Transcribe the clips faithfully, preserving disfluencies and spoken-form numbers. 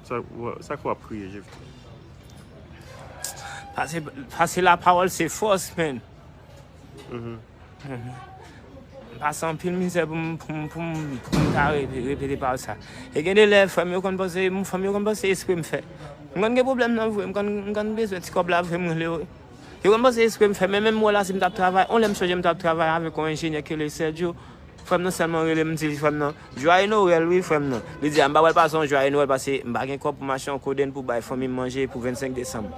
Sa, sa k w ap kriye, Jefte? Pase, pase lapawòl se fòs, men. M pase anpil mizè pou m pou m pou m pou m ta re- repete pawòl sa. E gen de lè frè m yo konn panse m frè m yo konn panse espre m fè. M konn gen pwoblèm nan vre, m konn m konn bezwen ti kòb la vre m rele yo. Yo konn panse espre m fè, men menm mwen la si m t ap travay, on lè m sonje m t ap travay avèk yon enjenyè ki rele Sergio. Frè m nan sèlman rele m di frè m nan, jwaye Nwèl wi frè m nan. Li di a m pa pral pase yon jwaye Nwèl pase m pa gen kòb pou m achte yon kodenn pou bay fanmi m manje pou vennsenk desanm.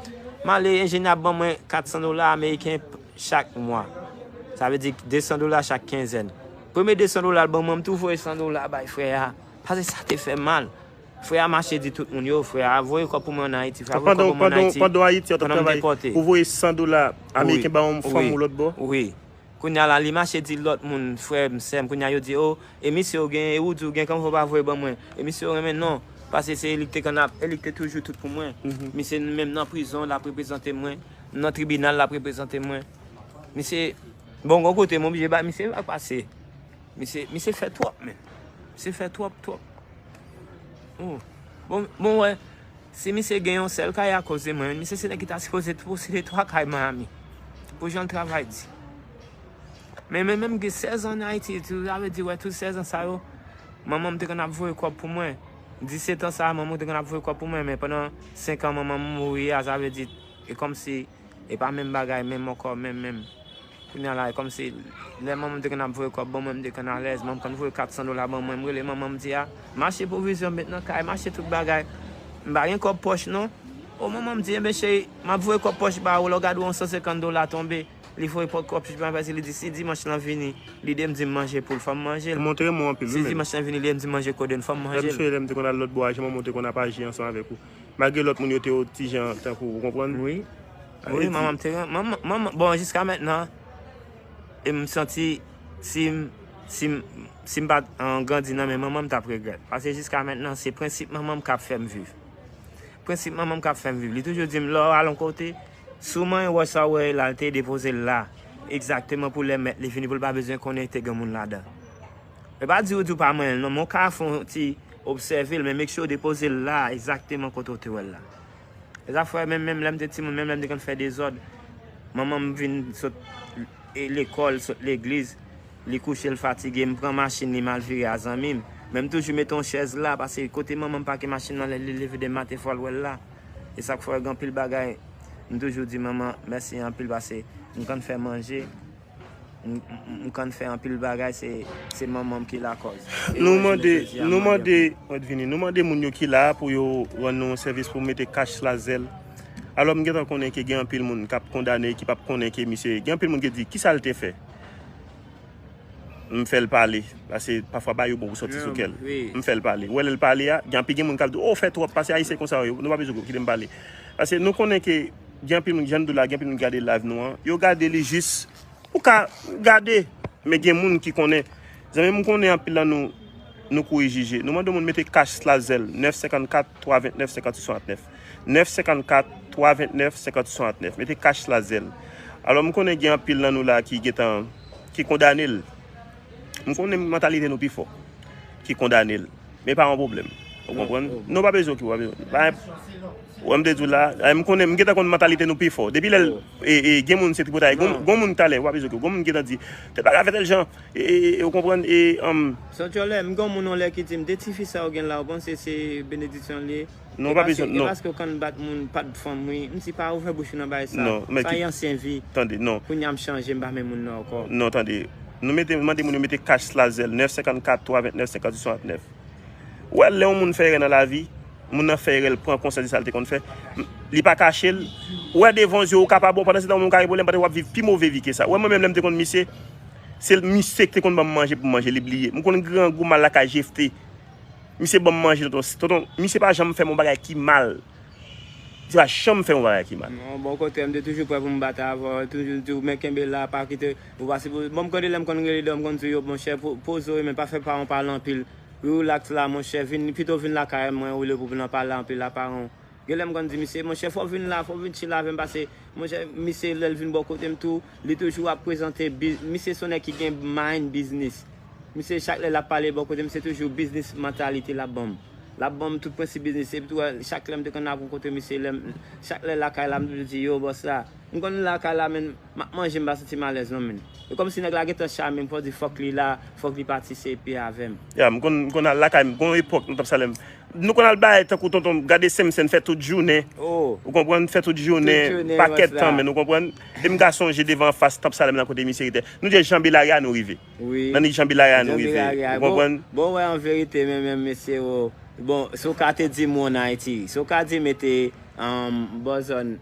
M ale, enjenyè ap ban mwen katsan dola ameriken chak mwa. Sa vle di desan dola chak kenzèn. Premye desan dola l ban mwen, m tou voye san dola bay frè a. Pase sa te fè m mal. Frè a mache di tout moun yo, frè a voye kòb pou mwen ann Ayiti, frè a voye kòb pou mwen ann Ayiti. Pandan w Ayiti, w t ap travay, ou voye san dola ameriken ba yon fanm ou lòt bò? Wi. Kounye a la, li mache di lòt moun, frè m, sè m, kounye a yo di, o, e misye ou gen, e ou di ou gen, kòman fè w pa voye ban mwen? E misye ou renmen non, pase se li k te konn ap, e li k te toujou tout pou mwen. Misye menm nan prizon, l ap reprezante mwen, m nan tribinal, l ap reprezante mwen. Misye, bon, gon kote m oblije bay misye vag pase. Misye, misye fè twòp, men. Misye fè twòp, twòp. Oh. Bon, bon, wè. Si misye gen yon sèl kay akoz de mwen, misye se nèg ki ta sipoze posede twa kay Miami. Pou jan l travay di. Men men menm gen sèz an ann Ayiti, tou, sa vle di, wè, tout sèz an sa yo, manman m te konn ap voye kòb pou mwen. Disèt an sa, manman m te konn ap voye kòb pou mwen, men pandan senk an manman m mouri a, sa vle di, e kòmsi, e pa menm bagay, menm ankò, menm, menm. Kounye a la, e kòmsi lè manman m te konn ap voye kòb ban mwen, m te konn alèz. Manman m konn voye katsan dola ban mwen. M rele manman m di a, m achte pwovizyon m met nan kay, m achte tout bagay. M pa gen kòb pòch non. O manman m di, enben cheri, m ap voye kòb pòch ba ou, lè w gade w yon san senkant dola tonbe. Li voye kòb pòch ba mwen, li di, si dimanch lan vini, li di m di m manje poul, fò m manje l. Montre mwen anpil, wi, men. Si dimanch lan vini, li di m di m manje kodenn, fò m manje l. Lè m sonje lè m te konn al lòt bò a, jan manman w te konn ap aji ansanm avèk ou. Malgre lòt moun yo te yon ti jan tankou, ou konprann? Wi. Wi, manman m te manman, manman, bon, jiska mentnan, e m santi si m si m si m pa t grandi nan men manman m, m t ap regrèt. Paske jiska mentnan, se prensip manman m k ap fè m viv. Prensip manman m k ap fè m viv. Li toujou di m, lè w al yon kote, si w manyen wòch sa w wè la, te depoze l la, egzakteman pou lè mèt li vini, pou l pa bezwen konnen te gen moun ladan. E pa di ou di w pa manyen l non, men w ka fè yon ti obsève l, men make sure w depoze l la, egzakteman kote w te wè l la. E sa fè menm menm lè m te timoun, menm lè m te konn fè dezòd, manman m vin sot e lekòl, sot legliz, li kouche, l fatige, m pran machin li, m al vire a zanmi m. Men m toujou mete yon chèz la, paske kote manman m pake machin nan, lè li leve demen maten, fò l wè l la. E sa k fè gen anpil bagay, m toujou di manman mèsi anpil, paske m konn fè manje. M, m, m konn fè anpil bagay, se, se manman m ki lakòz. Nou mande, nou mande, mwen vini, nou mande moun yo ki la pou yo rann nou yon sèvis pou mete kach sou zèl. Alò, m gentan konnen ke gen anpil moun k ap kondane, ki p ap konnen ke misye, gen anpil moun ki di, kisa l te fè? M fè l pale, paske pafwa bagay yo bon pou sòti sou kè l. M fè l pale. Ou wè lè l pale a, gen anpil gen moun k ap di, o, w fè twòp, paske ayisyen konsa yo, nou pa bezwen kite m pale. Paske nou konnen ke gen anpil moun, jan m di w la, gen anpil moun ki gade live nou an, yo gade li jis Ou ka gade, men gen moun ki konnen. Zanmi m, konnen anpil nan nou, nou kouri jije. Nou mande moun mete kach sou zèl, nèf senkannkat, twa vennèf, senkannwit, swasantnèf. Nèf senkannkat, twa vennèf, senkannwit, swasantnèf. Mete kach sou zèl. Alò, m konnen gen anpil nan nou la ki gentan, ki kondane l. M konnen mantalite nou pi fò ki kondane l. Men pa yon pwoblèm. Ou konprann? Non, pa bezwen okipe, pa bezwen. Pa, wè m te di w la, eh, m konnen, m gentan konn mantalite nou pi fò. Depi lè l, e, e, gen moun se tripotay, gon, gon moun talè, w pa bezwen okipe, gon moun gentan di, tèl bagay fè tèl jan, e, e, e, ou konprann, e, um, Sòt yon lè, m gen yon moun yon lè ki di m, de tifi sa yo gen la, ou panse se benediksyon l ye? Non, pa bezwen, non. E paske w konn bat moun, pat fanm, wi. M si pa ouvè bouch ou nan bagay sa. Non, men sa ki ansyen vi. Tande, non. Kounye a m chanje, m pa menm moun nan ankò. Non, tande. Nou mete, mande moun yo mete kach sou zèl, nèf senkannkat, twa vennèf, senkannwit, swasantnèf. Ou wè, lè yon moun fè erè nan lavi, moun nan fè erè, l pran konsyans de sa l te konn fè. Li pa kache l. Ou wè, devan zye w, ou kapab bon, pandan se tan moun ka gen pwoblèm, pandan w ap viv pi move vi ke sa. Ou wè, mwen menm, lè m te konn misye, se misye ki te konn ban m manje pou m manje, li bliye. M konn grangou, m al lakay Jefte. Misye ban m manje, tonton. Tonton, misye pa janm fè m yon bagay ki mal. Misye pa janm fè m yon bagay ki mal. Non, bò kote m, m te toujou prè pou m bat avè w, toujou di w, men kenbe la, pa kite, ou pa sipoze. Bon, m konn lè m konn rele dan, m konn di yo, monchè, po- poze w, men pa fè paran w pale anpil. Relax la, monchè, vin, pito vin lakay mwen, olye pou vin pale anpil a paran w. Gen lè m konn di misye, monchè, fò w vin la, fò w vin chill avè m, paske, monchè, misye, lè l vin bò kote m tou, li toujou ap prezante biz-, misye se yon nèg ki gen mind business. Misye, chak lè l ap pale bò kote m, se toujou business mentality l ap ban m. L ap ban m tout prensip biznis. Epi tou, chak lè m te konn ap rankontre misye, lè m, chak lè lakay la, m toujou di, yo, bòs la, m konn lakay la, men m ap manje, m pa santi m alèz non, men. E kòmsi nèg la gentan chame m, fò di fòk li la, fòk li patisipe avè m. Ya, m konn, m konn al lakay, m gon epòk, nan Tanp Salèm. Nou konn al bay, tankou tonton, gade Senmsen fè tout jounen. Ou konprann, fè tout jounen, pakèt tan, men ou konprann. E m ka sonje devan anfas Tanp Salèm nan kote misye rete. Nou di Jan Belaria nou rive. Nan nich Jan Belaria nou rive. Ou konprann? Bon, wè, an verite, men, men, mesye, o, bon, si w ka te di m ou ann Ayiti, si w ka di mete, um, bò zòn,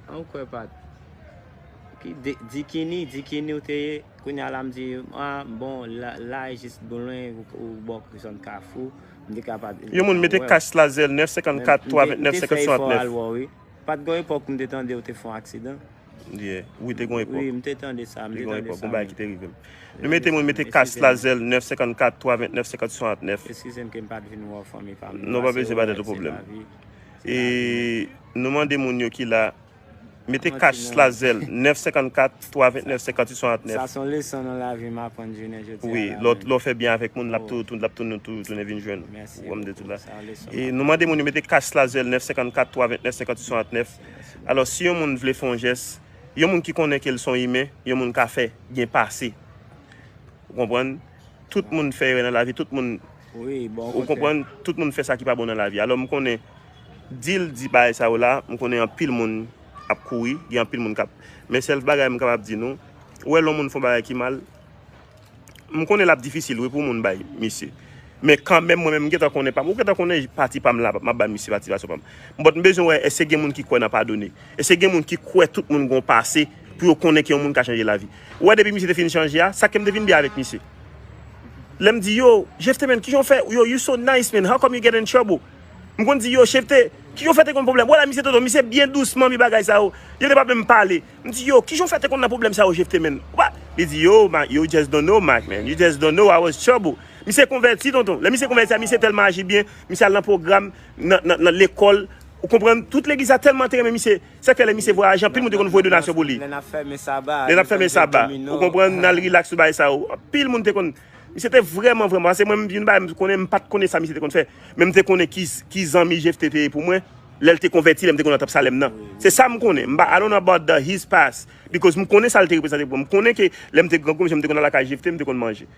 an kwè pa t. Ki, di, Dikini, Dikini ou te ye, kounye a la m di, ah, bon, la, la e jis Boulwen, ou, ou bò zòn Kafou, m te kapab. Yon moun mete kach la zèl nèf senkannkat twa ventnèf senkant swasantnèf. Pa t gon epòk m te tande ou te fè yon aksidan. Yeah. Wi, te gon epòk. Wi, m te tande sa, m te tande sa. Te gon epòk, gon bagay ki te rive m. Nou mete moun, mete kach la zèl nèf senkannkat twa ventnèf senkant swasantnèf. Eskize m ke m pa t vin wè w fanmi pa m. Non, pa bezwen, pa tèt ou pwoblèm. E nou mande moun yo ki la, mete kach la zèl nèf senkannkat twa ventnèf senkant swasantnèf. Sa se yon leson nan lavi m aprann jounen jodi a. Wi, lè w fè byen avèk moun, l ap tou, tou, l ap tou, nou tou, tounen vin jwenn ou. Ou konprann m di tou la. E nou mande moun yo mete kach la zèl nèf senkannkat twa ventnèf senkant swasantnèf. Alò, si yon moun vle fè yon jès, yon moun ki konnen ke l se yon imen, yon moun ka fè byen pase. Ou konprann? Tout moun fè erè nan lavi, tout moun, ou konprann? Tout moun fè sa ki pa bon nan lavi. Alò, m konnen, di l di bagay sa yo la, m konnen anpil moun ap kouri, gen anpil moun k ap. Men sèl bagay m kapab di nou, ou wè lè yon moun fè yon bagay ki mal, m konnen l ap difisil, wi, pou moun bay misye. Men kanmenm, mwen menm, m gentan konnen pa m. Ou gentan konnen pati pa m la, m ap bay misye patisipasyon pa m. But m bezwen wè, èske gen moun ki kwè nan padone? Èske gen moun ki kwè tout moun gon pase pou yo konnen ke yon moun ka chanje lavi? Ou wè, depi misye te fin chanje a, sa ke m te vin byen avèk misye. Lè m di, yo, Jephte, man, kijan w fè? Yo, you so nice, man. How come you get in trouble? M konn di, yo, Jephte, kijan w fè te konn pwoblèm? Wala, misye tonton, misye byen dousman, mi bagay sa yo. Jephte pa menm pale. M di, yo, kijan w fè te konn nan pwoblèm sa yo, Jephte, man? Wa-, li di, yo, ma, you just don't know, Mac, man. You just don't know I was trouble. Misye konvèti, tonton. Lè misye konvèti a, misye tèlman aji byen, misye al nan pwogram, nan, nan, nan lekòl. Ou konprann? Tout legliz la tèlman te renmen misye. Sa k fè lè misye vwayaje, anpil moun te konn voye donasyon pou li. Lè n ap fèmen saba, lè n ap fèmen saba, ou konprann, n al rilaks sou bagay sa yo. Anpil moun te konn. Misye te vrèman, vrèman, paske mwen, m vin bay, m konnen, m pa t konnen sa misye te konn fè. Men m te konnen ki, ki zanmi Jephte te ye pou mwen. Lè l te konvèti, lè m te konn nan Tanp Salèm nan. Se sa m konnen. M pa, I don't know about the, his past. Because m konnen sa l te reprezante pou mwen. M konnen ke lè m te grangou, m te konn al lakay Jephte, m te konn manje.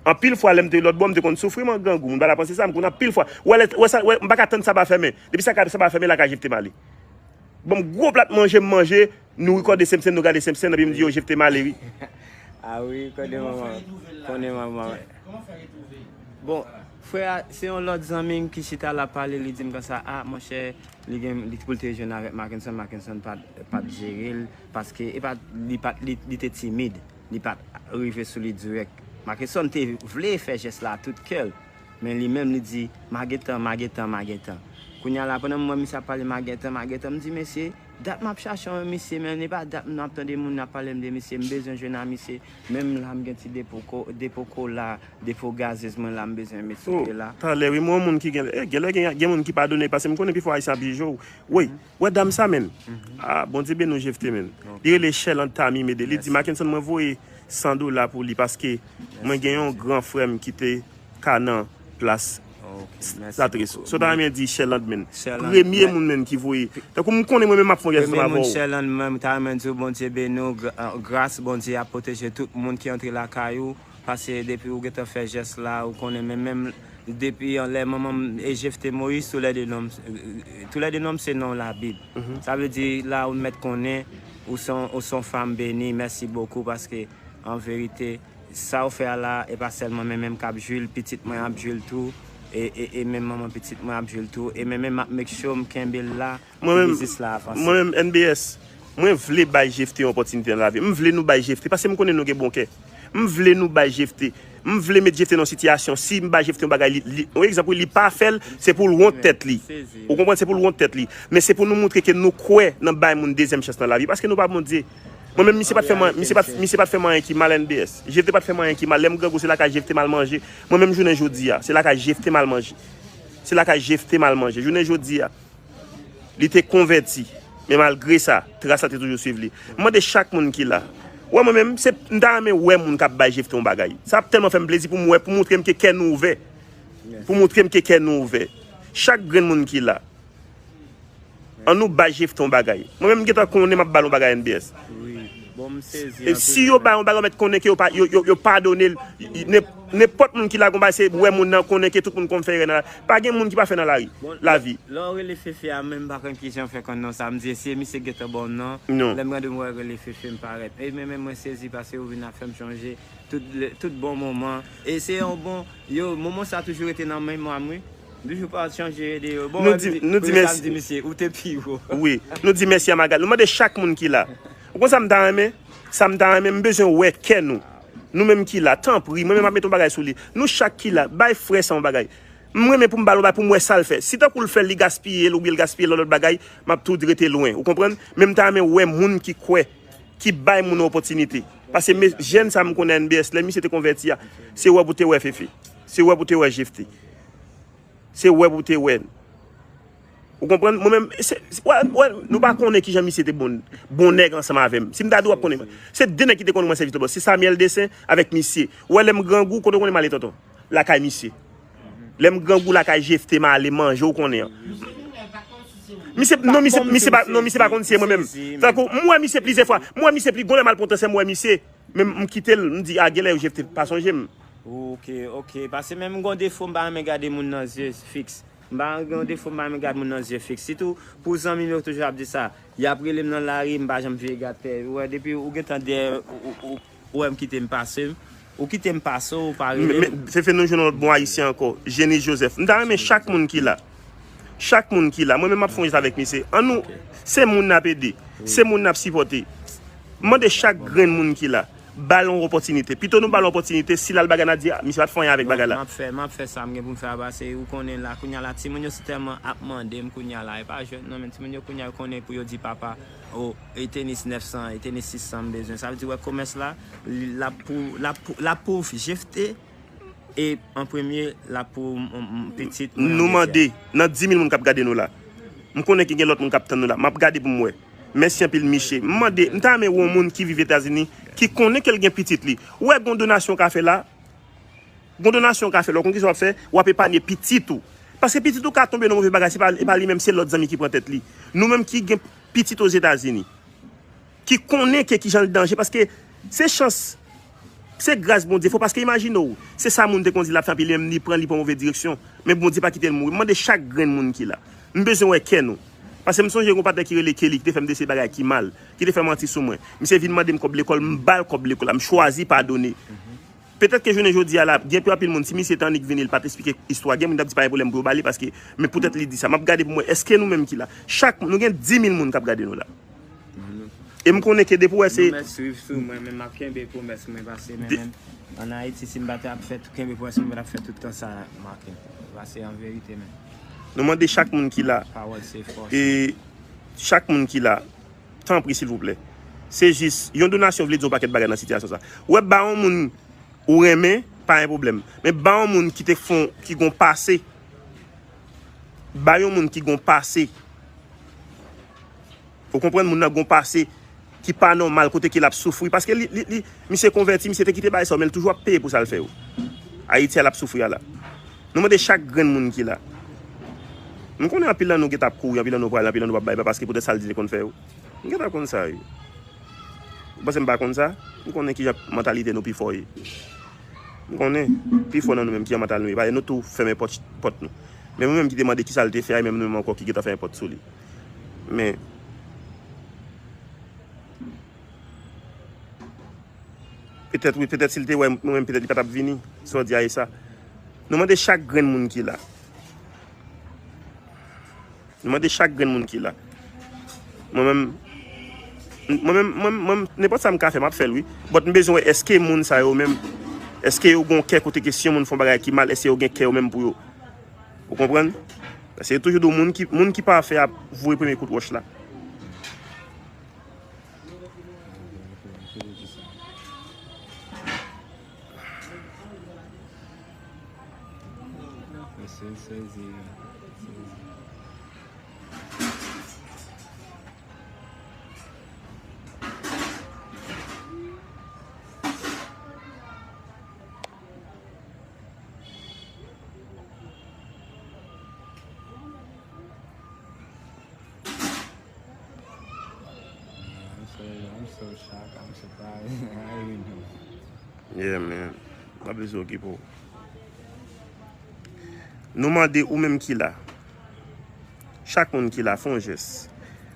Anpil fwa, lè m te lòt bò, m te konn soufri, m an grangou. Moun pa ta panse sa, m konn anpil fwa. Wè, lè, wè sa, wè, m pa ka tann saba fèmen. Depi sa, saba fèmen, lakay Jephte m ale. Ban m gwo plat manje, m manje, nou rekòde Senmsen, nou gade Senmsen, epi m di, yo, Jephte m ale, wi. A wi, konnen manman, konnen manman. Bon, frè a, se yon lòt zanmi m ki chita la pale, li di m konsa, a, monchè, li gen, li pou l te jwenn avèk Mackenson, Mackenson pa t, pa t jere l, paske, e pa, li pa t, li, li te timid, li pa t rive sou li dirèk. Mackenson te vle fè jès la tout kè l, men li menm, li di, Magetan, Magetan, Magetan. Kounye a la, pandan m wè misye ap pale Magetan, Magetan, m di, mesye, dat m ap chache yon misye, men e pa dat m ap tande moun ap pale m de misye, m bezwen jwenn a misye. Menm la, m gen ti depo ko-, depo kola, depo gazez mwen la, m bezwen met sou pye la. Talè, wi, mwen yon moun ki gen, eh, genlè gen, gen moun ki padone, paske m konnen pifwa Ayisyen ap jije w. Wi, wè dam sa, menn. Ah, Bondye beni w, Jephte, menn. Li rele Sherlande Tami Mede. Li di, Mackenson, mwen voye san dola pou li, paske mwen gen yon gran frè m ki te ka nan plas Latris. Sa w ta renmen di Sherlande, menn. Premye moun, menn, ki voye. Tankou m konnen mwen menm m ap fè yon jès ansanm avè w. Sherlande, mwen, m ta renmen di w Bondye beni w, gra-, gras Bondye ap pwoteje tout moun ki antre lakay ou, paske depi ou gentan fè jès la, ou konnen, men menm depi anlè manman m e Jephte Moïse, tou lè de nonm, tou lè de nonm se non Labib. Sa vle di, la ou mèt konnen, ou se yon, ou se yon fanm beni, mèsi bokou, paske, an verite, sa w fè a la, e pa sèlman mwen menm k ap jwi l, pitit mwen ap jwi l tou, e, e, e menm manman pitit mwen ap jwi l tou, e mwen menm m ap make sure m kenbe l la pou biznis la avanse. Mwen menm, N B S, mwen vle bay Jephte yon opòtinite nan lavi. M vle nou bay Jephte, paske m konnen nou gen bon kè. M vle nou bay Jephte. M vle met Jephte nan yon sitiyasyon, si m bay Jephte yon bagay, li, li, yon egzanp, wi, li pa fè l, se pou l wont tèt li. Ou konprann, se pou l wont tèt li. Men se pou nou montre ke nou kwè nan bay moun dezyèm chans nan lavi, paske nou pa Bondye. Mwen menm, misye pa t fè mwen, misye pa t, misye pa t fè mwen anyen ki mal, N B S. Jephte pa t fè mwen anyen ki mal. Lè m grangou, se lakay Jephte m al manje. Mwen menm, jounen jodi a, se lakay Jephte m al manje. Se lakay Jephte m al manje. Jounen jodi a, li te konvèti. Men malgre sa, tras la te toujou swiv li. M mande chak moun ki la. Wè, mwen menm, se, m ta renmen wè moun k ap bay Jephte yon bagay. Sa ap tèlman fè m plezi pou m wè, pou montre m ke kè nou ouvè. pou moutre m ke kè nou ouvè. Chak grenn moun ki la, ann nou bay Jefte yon bagay. Mwen menm m gentan konnen m ap ba l yon bagay N B S. Wi. Bon, m sezi E anpil. si yo bay yon bagay, yo mèt konnen ke yo pa, yo, yo, yo padone l. Nenpòt moun ki la gon bagay, se wè moun nan konnen ke tout moun konn fè erè nan la. Pa gen moun ki pa fè nan lari, Bon, lavi. Lè w rele Fefe a, menm pa konn kijan w fè konn non sa. M di, se misye gentan ba w non. Non. Lè m gade m wè rele Fefe, m parèt. E men, men mwen sezi paske ou vin ap fè m chonje tout, le- tout bon moman. E se yon bon, yo, moman sa toujou rete nan memwa m, wi. M toujou pa chanje de yo. Bon, Nou wè, di- m di- nou di premye sa mèsi. M di misye, ou te pi wo. Wi, nou di mèsi a Magal. Nou mande chak moun ki la. Ou konn sa m ta renmen? Sa m ta renmen, m bezwen wè kè nou. Nou menm ki la, tanpri, mwen menm m ap mete yon bagay sou li. Nou chak ki la, bay frè sa yon bagay. M renmen pou m ba l yon bagay, pou m wè sa l fè. Si tankou l fè l, li gaspiye l, oubyen l gaspiye l nan lòt bagay, m ap tou rete lwen. Ou konprann? Men m ta renmen wè moun ki kwè, ki bay moun opòtinite. Paske me- jèn sa m konnen N B S, lè misye te konvèti a, se wè pou te wè Fefe. Se wè pou te wè Jefte. Se wè pou te wè. Ou konprann? Mwen menm, se, se- wè, wè, nou pa konnen kijan misye te bon, bon nèg ansanm avè m. Si m ta di w ap konnen, se de nèg ki te konnen mwen sèvis lòt bò. Se Samuel Desen avèk misye. Ou wè, lè m grangou, kote w konnen m ale, tonton? Lakay misye. Lè m grangou, lakay Jefte, m ale manje, ou konnen an. Misye, non, misye, misye pa, non, misye pa konn si e mwen menm. Tankou, m wè misye plizyè fwa. M wè misye pli, gon lè m al pran transfè, m wè misye. Men m kite l, m di, a, genlè Jefte pa sonje m. Ok, ok. Paske menm m gon defo, m pa renmen gade moun nan zye fiks. M pa gon defo, m pa renmen gade moun nan zye fiks. Sitou pou zanmi m yo toujou ap di sa. Y ap rele m nan lari, m pa janm vire gade tè. Ou wè, depi ou gentan dèyè, ou, ou, ou, ou wè m kite m pase. Ou kite m pase, ou pa rele m. Men, Fefe, nou jwenn yon lòt bon ayisyen ankò, Jenis Joseph. M ta renmen chak moun ki la. Chak moun ki la. Mwen menm m ap fè yon jès avèk misye. An nou, se moun n ap ede. Se moun n ap sipòte. M mande chak grenn moun ki la, ba l yon opòtinite. Pito nou ba l yon opòtinite, si l al bagay n a di, a, misye pa t fè anyen avèk bagay la. M ap fè, m ap fè sa m gen pou m fè a, paske ou konnen la, kounya la, timoun yo si tèlman ap mande m kounya la, e pa jwèt non, men timoun yo kounya yo konnen pou yo di papa, o, e tenis nèf san, e tenis sis san m bezwen. Sa vle di, wè, komès la, l ap pou, l ap pou, l ap pou Jefte, e an premye, l ap pou m, m, m, pitit mwen Nou an dezyèm. Mande, nan dis mil moun k ap gade nou la, m konnen ke gen lòt moun k ap tann nou la, m ap gade pou m wè. Mèsi anpil, Miche. M mande, m ta renmen wè yon moun ki viv Etazini, ki konnen ke l gen pitit li. Ou wè, gon donasyon w ka fè la, gon donasyon w ka fè la, ou konn kisa w ap fè? W ap epanye pitit ou. Paske pitit ou ka tonbe nan move bagay, se pa, e pa li menm, se lòt zanmi ki pran tèt li. Nou menm ki gen pitit Ozetazini, ki konnen ke kijan l danje, paske se chans, se gras Bondye, fò, paske imajine w, se sa moun te konn di l ap fè, anpi li menm li pran, li pran move direksyon, men Bondye pa kite l mouri. M mande chak grenn moun ki la, m bezwen wè kè nou. Paske m sonje yon patnè ki rele Kelly, ki te fè m deside bagay ki mal, ki te fè manti sou mwen. Misye vin mande m kòb lekòl, m ba l kòb lekòl la, m chwazi padone. Petèt ke jounen jodi a la, gen pi anpil moun, si misye te annik vini, li pa t eksplike istwa, gen moun t ap di pa gen pwoblèm pou yo ba li, paske, men poutèt li di sa. M ap gade pou m wè, èske nou menm ki la, chak, nou gen dis mil moun k ap gade nou la. E m konnen ke depi w wè se Nomès swiv sou mwen, men m ap kenbe pwomès mwen, paske men menm, ann Ayiti, si m pa t ap fè, kenbe pwomès mwen, m pa t ap fè tout tan sa, Marken. Paske an verite, men, Nou mande chak moun ki la, pawòl se fòs. e chak moun ki la, tanpri, silvouplè. Se jis, yon donasyon vle di yon pakèt bagay nan sitiyasyon sa. Ou wè, ba yon moun ou renmen, pa gen pwoblèm. Men ba yon moun ki te fon, ki gon pase. Ba yon moun ki gon pase. Ou konprann, moun nan gon pase ki pa nòmal, kote ke l ap soufri. Paske li, li, li, misye konvèti, misye te kite bagay sa yo, men l toujou ap peye pou sa l fè yo. Ayiti a l ap soufri a la. Nou mande chak grenn moun ki la. M konnen anpil nan nou gentan ap kouri, anpil nan nou pral, anpil nan nou p ap bay, pa paske poutèt sa l di li konn fè yo. M gentan konn sa, wi. Ou panse m pa konn sa? M konnen kijan mantalite nou pi fò ye. M konnen pi fò nan nou menm kijan mantal nou ye. Paske nou tou fèmen pòt, pòt nou. Men mwen menm ki te mande kisa l te fè a, e menm nou menm ankò ki gentan fèmen pòt sou li. Men, petèt, wi, petèt si l te wè mwen menm, petèt li pa t ap vini. Sa w di a e sa. Nou mande chak grenn moun ki la. Nou mande chak grenn moun ki la. Mwen menm, mwen menm, mwen, mwen, nenpòt sa m ka fè, m ap fè l, wi. But m bezwen wè, èske moun sa yo menm, èske yo gon kè kote ke si yon moun fè yon bagay ki mal, èske yo gen kè yo menm pou yo. Ou konprann? Paske yo toujou di w moun ki, moun ki pafè ap voye premye kout wòch la. Chak a misye pa. Yeah, man. Pa bezwen okipe w. Nou mande ou menm ki la. Chak moun ki la, fè yon jès.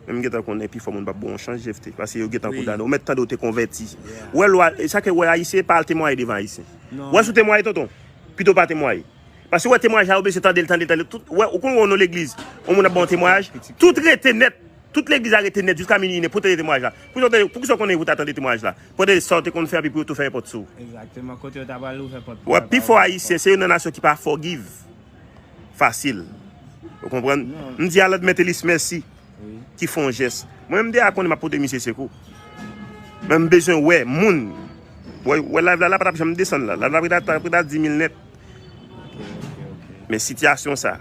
Menm gentan konnen pifò moun p ap ba w yon chans, Jephté. Paske yo gentan kondane w. Ou mèt tande w te konvèti. Ou wè lwa, e sa ke wè Ayisyen pa al temwaye devan Ayisyen. Ou wè si w temwaye, tonton? Pito w pa temwaye. Paske ou wè temwayaj la, ou bezwen tande l, tande l, tande l. Tout, ou wè, ou konn wè w nan legliz, yon moun ap ba w yon temwayaj, tout rete nèt. Tout legliz la rete nèt jiska minui, nenpòt lè temwayaj la. Poukisa w tande, poukisa w konnen pou w ta tande temwayaj la? Pote sa w te konn fè, epi pou yo tou fè nenpòt sou ou. Egzakteman, kote yo ta pral ouvè pòt pou ou. Wè, pifò Ayisyen, se youn nan nasyon ki pa forgive fasil. Ou konprann? M di Alan Mentelis mèsi, ki fè yon jès. Mwen, m deja konnen m ap pote misye sekou. Men m bezwen wè moun. Wè, wè live la, la pa t ap janm desann la. Live la prèt a, prèt a di mil nèt. Men sitiyasyon sa.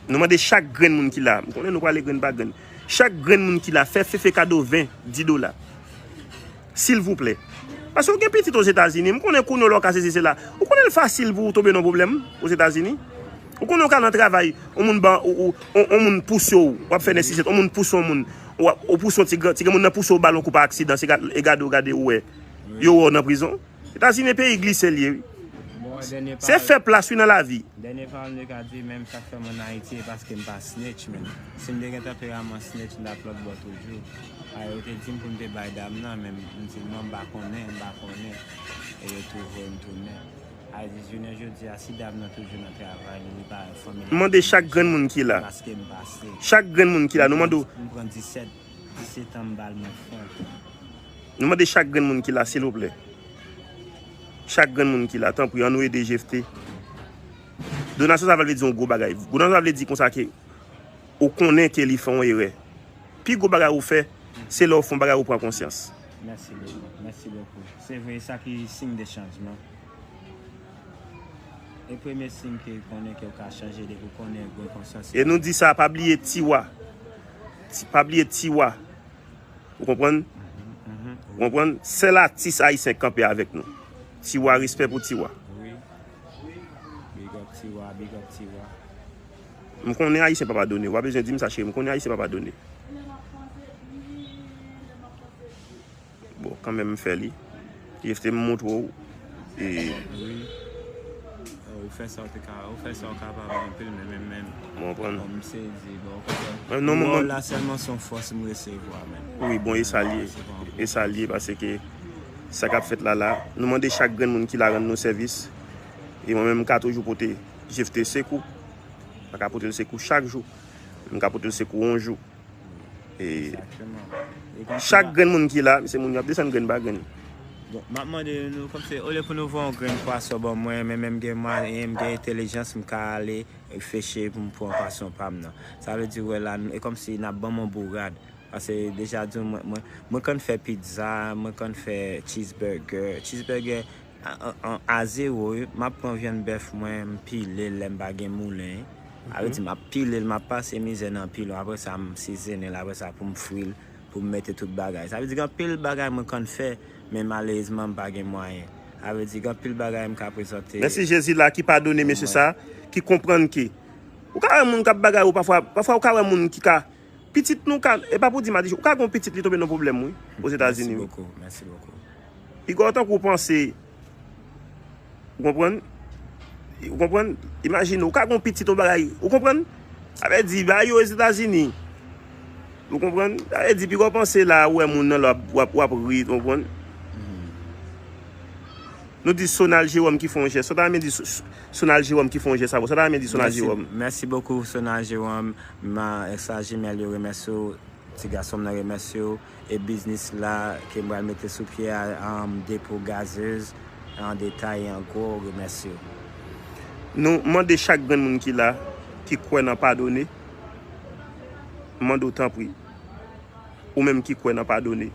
Nou mande chak grenn moun ki la. M konnen nou prale grenn pa grenn. Chak grenn moun ki la, fè Fefe kado ven, dis dola. Silvouplè. Paske w gen pitit Ozetazini, m konnen kounye w la w ka sezi sela. Ou konnen l fasil pou w tonbe nan pwoblèm Ozetazini. Ou konnen w ka nan travay, yon moun ban, ou, ou, yon, yon moun pouse w, w ap fè nèsesite, yon moun pouse yon moun, w ap, ou pouse yon ti gran, ti granmoun nan pouse w, balon kou pa aksidan, se gad, e gade w gade ou wè. Yo wè w nan prizon. Etazini peyi glise l ye, wi. Se fè plas, wi, nan lavi. Dènye pawòl m te ka di, menm sa k fè m ann Ayiti, e paske m pa snitch, men. Si m te gen tanperaman snitch, m t ap lòt bò toujou. A, yo te di m pou m te bay dam nan, men m di non, m pa konnen, m pa konnen. E yo tou voye m tounen. A, di jounen jodi a, si dam nan toujou nan travay li, li pa fanmi l. M mande chak grenn moun ki la. Paske m pase. Chak grenn moun ki la, nou mande w. M pran disèt, disèt an, m ba l mwen fon. Nou mande chak grenn moun ki la, silvouplè. Chak grenn moun ki la, tanpri, ann nou ede Jephté. Donasyon sa va vle di yon gwo bagay. Donasyon sa vle di konsa ke ou konnen ke li fè yon erè. Pi gwo bagay ou fè, se lè ou fè yon bagay ou pran konsyans. Mèsi bokou, mèsi bokou. Se vre, sa ki siy de chanjman. E premye siy ke konnen ke w ka chanje, depi w konnen w gen konsyans. E nou di sa, pa bliye Tiwa. Ti, pa bliye Tiwa. Ou konprann? Ou konprann? Sèl atis ayisyen k kanpe avèk nou. Tiwa, respè pou Tiwa. Wi. Big up Tiwa, big up Tiwa. M konnen Ayisyen pa padone. Ou pa bezwen di m sa, cheri. M konnen Ayisyen pa padone. Bon, kanmenm m fè li. Jephté, m montre w. E wi. Ou fè sa w te ka, ou fè sa w kapab anpil, men, men, men. Mwen konprann. Bon, m sezi, bon, ou konprann. Non, mwen, mwen la sèlman se yon fòs m resevwa, men. Wi, bon, e sa l ye. E sa l ye, paske sa k ap fèt la, la, nou mande chak grenn moun ki la rann nou sèvis. E mwen menm, m ka toujou pote Jephté sekou. M pa ka pote l sekou chak jou. M ka pote l sekou yon jou. E chak grenn moun ki la, se moun yo ap desann grenn pa grenn. Bon, m ap mande nou, kòmsi, olye pou nou voye yon grenn pwason ban mwen, men menm gen mwayen, m gen entèlijans, m ka ale reflechi pou m pran pwason pa m nan. Sa vle di, wè la, e kòmsi n ap ban m yon bourad. Paske deja di w, mwen, mwen, mwen konn fè pizza, mwen konn fè cheeseburger. Cheeseburger, a, a, a, a zewo, wi. M ap pran vyann bèf mwen, m pile l lè m pa gen moulen. A vle di, m ap pile l, m ap pase mizè nan pile w. Apre sa, m sizone l, apre sa, pou m fri l, pou m mete tout bagay. Sa vle di, gen anpil bagay mwen konn fè, men malerezman, m pa gen mwayen. Sa vle di, gen anpil bagay m ka prezante. Mèsi Jezi la ki padone mesye sa, ki konprann ke ou ka wè moun k ap bagay ou pafwa, pafwa ou ka wè moun ki ka Pitit nou ka, e pa pou di m a di, ou ka gen yon pitit li tonbe nan pwoblèm, wi, Ozetazini, wi. Mèsi bokou, mèsi bokou. Piga w tankou w panse, ou konprann? Ou konprann? Imajine, ou ka gen yon pitit, yon bagay, ou konprann? Sa vle di, bagay yo Ozetazini. Ou konprann? Sa vle di, piga w panse la, ou wè moun nan la, w ap, w ap, w ap ri, ou konprann? Nou di Sonal Jewòm ki fè yon jès. Sa w ta renmen di So-, So-, Sonal Jewòm ki fè yon jès avè w? Sa w ta renmen di Sonal Jewòm? Mèsi, mèsi bokou, Sonal Jewòm. Ma, sa Jimèl yo remèsye w. Ti gason m nan remèsye w. E biznis la ke m pral mete sou pye a, an depo gazez, an detay e an gwo, remèsye w. Nou mande chak grenn moun ki la, ki kwè nan padone, m mande w tanpri, ou menm ki kwè nan padone,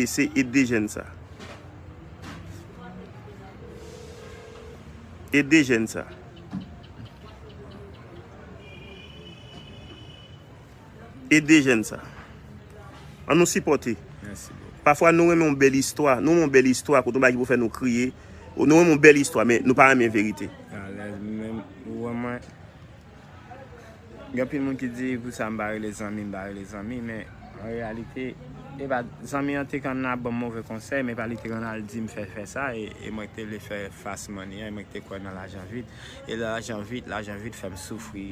eseye ede jèn sa. Ede jèn sa. Ede jèn sa. An nou sipòte. Mèsi bokou. Pafwa nou renmen yon bèl istwa. Nou renmen yon bèl istwa kote yon bagay ki pou fè nou kriye. Nou renmen yon bèl istwa, men nou pa renmen verite. Alèz, men ou wè mwen, Gen anpil moun ki di pou sa m pa rele zanmi, m pa rele zanmi, men an reyalite, e pa zanmi an te konn ap ban m move konsèy, men pa li te konn al di m fè, fè sa, e, e mwen ki te vle fè fast money an, e mwen ki te kwè nan lajan vit. E lajan vit, lajan vit fè m soufri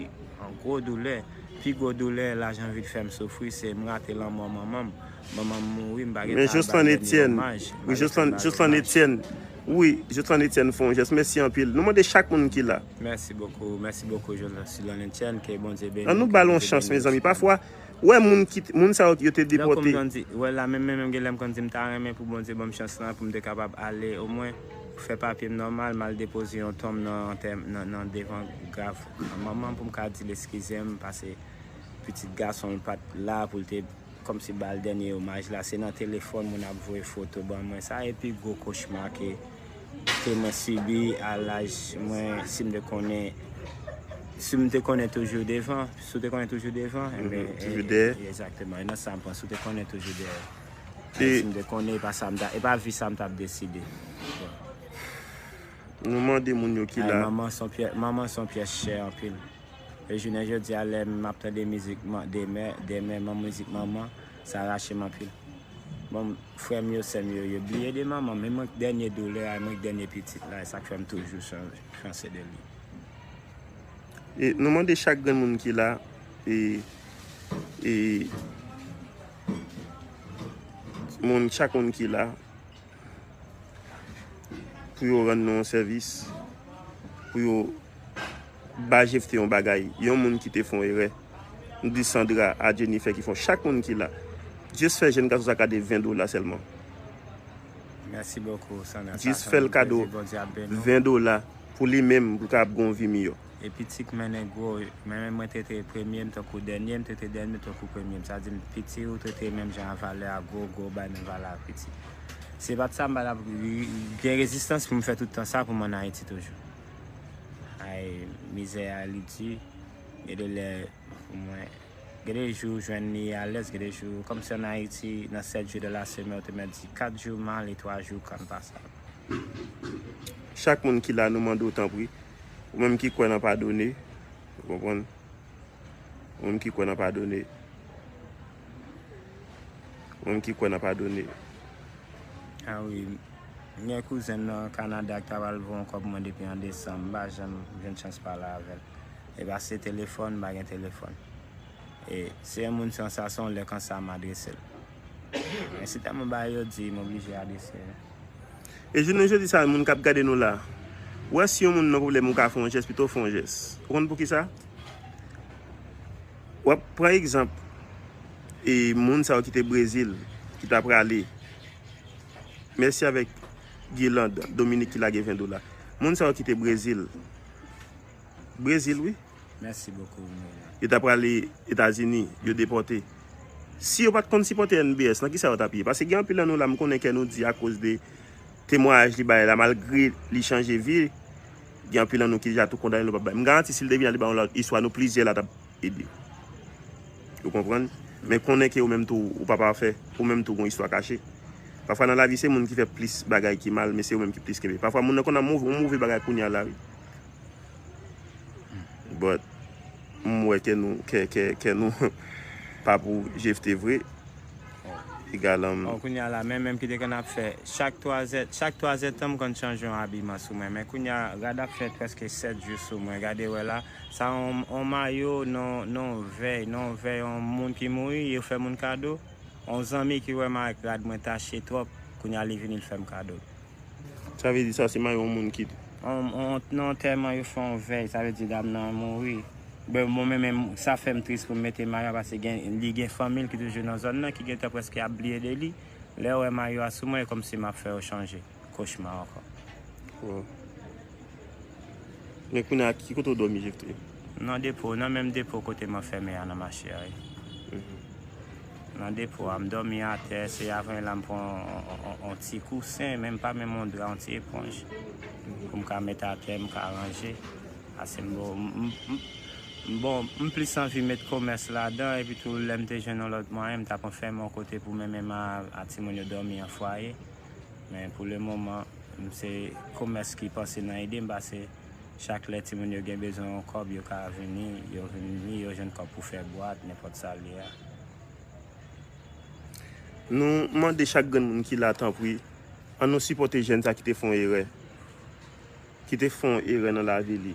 an gwo doulè. Pi gwo doulè lajan vit fè m soufri, se m rate lanmò manman m. Manman m mouri, m pa gentan al ba l dènye omaj. M pa gentan al ba l omaj. Wi, Joslan Etienne fè yon jès. Mèsi anpil. Nou mande chak moun ki la. Mèsi bokou, mèsi bokou, Joslan Etienne, ke Bondye beni w, ke Bondye beni w. Ann nou ba l yon chans, mezanmi. Pafwa, wè moun ki, moun sa yo, yo te depòte. Tankou m konn di, wè la, menm, menm, menm, gen lè m konn di m ta renmen pou Bondye ban m chans lan, pou m te kapab ale, omwen, pou fè papye m nòmal, m al depoze yon tonm nan, antè-, nan, nan devan grav manman m pou m ka di l eskize m, paske pitit gason l pa t la pou l te kòmsi ba l dènye omaj la. Se nan telefòn moun ap voye foto ban mwen. Sa e pi gwo kochma ke, ke mwen sibi a laj mwen. Si m te konnen, si m te konnen toujou devan, si w te konnen toujou devan, enben, toujou dèyè. Egzakteman, e nan sa m panse, si w te konnen toujou dèyè. E si m te konnen, e pa sa m ta, e pa vi sa m t ap deside. Nou mande moun yo ki la. Ay, manman se yon pyè-, manman se yon pyès chè anpil. E jounen jodi a, lè m ap tande mizik man-, de mè, de mè, man-, mizik manman, sa rache m anpil. Bon, frè m yo, sè m yo, yo bliye de manman, men mwen k dènye doulè a, mwen k dènye pitit la, e sa k fè m toujou chan-, panse de li. E nou mande chak grenn moun ki la, e, e moun, chak moun ki la, pou yo rann nou yon sèvis, pou yo ba Jephté yon bagay, yon moun ki te fè yon erè. Nou di Sandra, a Jennifer ki fè yon, chak moun ki la. Just fè jèn gason sa kado ven dola sèlman. Mèsi bokou, Sandra. Just fè l kado ven dola pou li menm, pou l kapab gen yon vi miyò. E piti k mennen gwo, men mwen trete premye m tankou dènye, m trete dènye m tankou premye m. Sa di m piti ou trete menm jan a valè a gwo, gwo bay menm valè a piti. Se pa t sa m pa t ap gen rezistans pou m fè tout tan sa pou m ann Ayiti toujou. Ay, mizè a li di, gen de lè pou mwen, gen de jou w jwenn li alèz, gen de jou, kòmsi ann Ayiti, nan sèt jou de la semèn, ou te mèt di kat jou mal e twa jou kalm pasab. Chak moun ki la, nou mande w tanpri, ou menm ki kwè nan padone, ou konprann? Ou menm ki kwè nan padone, ou menm ki kwè nan padone. A wi, m gen kouzen m nan Kanada ki ta pral voye yon kòb mwen depi an desanm, m pa janm jwenn chans pale avè l. E pa se telefòn, m pa gen telefòn. E se yon moun san sa, se yon lè konsa m adrese l. Men se tèlman bagay yo di, m oblije adrese l. E jounen jodi sa, moun k ap gade nou la, ou wè si yon moun nan pwoblèm, ou ka fè yon jès, pito w fè yon jès. Ou konn poukisa? W ap pran egzanp, e moun sa yo ki te Brezil, ki ta prale. Mèsi avèk Guirlande Dominique ki lage ven dola. Moun sa yo ki te Brezil. Brezil, wi. Mèsi bokou, Mouya. Yo ta prale Etazini, yo depòte. Si yo pa t konn sipòte N B S, nan kisa yo t ap ye? Paske gen anpil nan nou la, m konnen kè nou di akoz de temwayaj li bay la, malgre li chanje vi, gen anpil nan nou ki deja tou kondane, nou p ap bay. M garanti si l te vin al li bay yon lòt istwa, nou plizyè la t ap ede. Ou konprann? Men konnen ke ou menm tou, ou pa pafè, ou menm tou gon istwa kache. Pafwa nan lavi, se moun ki fè plis bagay ki mal, men se yo menm ki plis kenbe. Pafwa moun nan konn ap move, yon move bagay kounye a la, wi. But, m wè kè nou, kè, kè, kè nou pa pou Jephté vre. Egal, um, bon, kounye a la, men menm ki te konn ap fè chak twazè, chak twazè tan m konn chanje yon abiman sou mwen. Men kounye a, rad ap fè prèske sèt jou sou mwen. Gade wè la, sa yon, yon mayo, non, non vèy, non vèy, yon moun ki mouri, yo fè moun kado. Yon zanmi ki wè m ak rad mwen tache twòp, kounye a li vini, l fè m kado l. Sa vle di sa, se mayo yon moun ki. On, on, nan antèman, yo fè yon vèy, sa vle di dam nan mouri. Ben, mwen menm, menm, sa fè m tris pou m mete mayo a, paske gen, li gen fanmi l ki toujou nan zòn nan, ki gentan prèske ap bliye de li. Lè yo wè mayo a sou mwen, e kòmsi m ap fè yo chanje kochma ankò. Wow. Men kounye a, ki kote w dòmi, Jephté? Nan depo, nan menm depo kote m anfème a nan mache a, wi. Mhm. Nan depo a, m dòmi atè, se avan la m pran on, on, on, on ti kousen, men m pa menm on dra, on ti eponj, pou m ka met atè, m ka ranje. Paske m bon, m, m, m, m bon, m plis anvi met komès ladan, epi tou lè m te jwenn yon lòt mwayen, m t ap anfème yon kote pou menm menm a, a timoun yo dòmi an fwaye. Men pou le moman, m se komès ki panse nan ede m, paske Chak lè timoun yo gen bezwen yon kòb, yo ka vini, yo vini, yo jwenn kòb pou fè bwat, nenpòt sa l ye a. Nou mande chak grenn moun ki la, tanpri, ann nou sipòte jèn sa ki te fè yon erè, ki te fè yon erè nan lavi li.